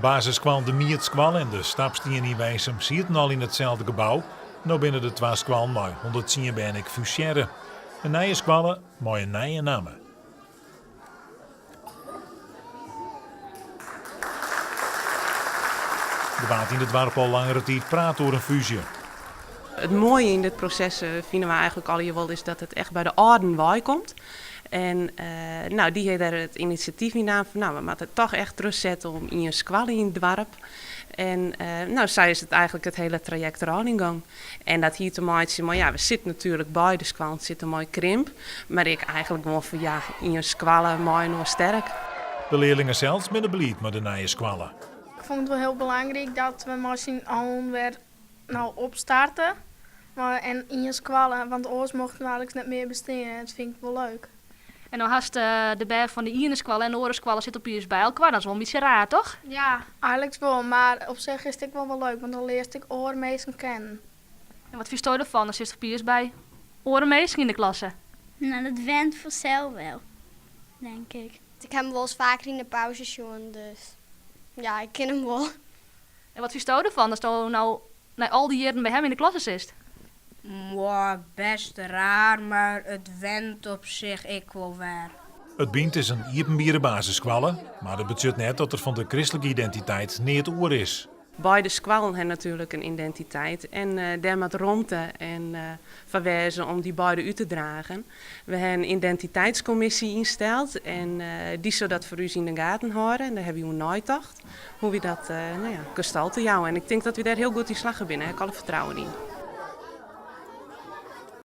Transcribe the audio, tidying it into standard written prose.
Basisskoalle De Miedskoalle en De Stapstien yn Winsum sieten al yn itselde gebou. No binne de twa skoallen mei 110 bern ek fusearre. In nije skoalle mei in nije namme. Der waard yn it doarp al langere tiid praat oer in fúzje. It moaie yn dit proses fine we eigenlik allegear wol is dat it echt by de âlden wei komt. En no, dy ha dêr it inisjatyf yn naam fan no, we moatte toch echt trochsette om ien skoalle yn it doarp. En no, sa is it eigenlik it hiele trajekt der al yn gong. En dat hie te meitsjen mei, ja, we sitte natuerlik beide skoallen sitte mei krimp, mar ek eigenlik gewoan fan ja, ien skoalle mei-inoar sterk. De learlingen sels binne bliid mei de nije skoalle. Ik fûn it wol hiel belangryk dat we mei syn allen wer no opstarte mei en ien skoalle, want oars mochten we eigentlik net mear bestean en dat fyn ik wol leuk. En no hast de bern fan de iene skoalle en de oare skoalle sitte opiens by elkoar. Dat is wol in bytsje raar, toch? Ja, eigenliks wol, mar op sich is it ek wol wol leuk, want dan learst ek oare minsken kennen. En wat fynsto derfan? Dan sitst opiens by oare minsken yn de klasse. No, dat went fansels wel, denk ik. Ik ha him wolris faker yn de pauze sjoen, dus ja, ik kin him wol. En wat fynsto derfan datsto no nei al dy jierren by him yn de klasse sitst? Mwoah, best raar, mar it went op sich ek wol wer. It Bynt is in iepenbiere basisskoalle, mar dat betsjut net dat der fan de kristlike identiteit neat oer is. Beide skoallen ha natuerlik in identiteit en dêr moat romte en foar wêze om dy beide út te dragen. We ha in identiteitskommisje ynsteld en dy sil dat foar ús yn de gaten hâlde en dêr ha wy oer neitocht hoe wy dat gestalte jouwe. En ik tink dat wy dêr hiel goed yn slagge binne, dêr ha ik alle fertrouwen yn.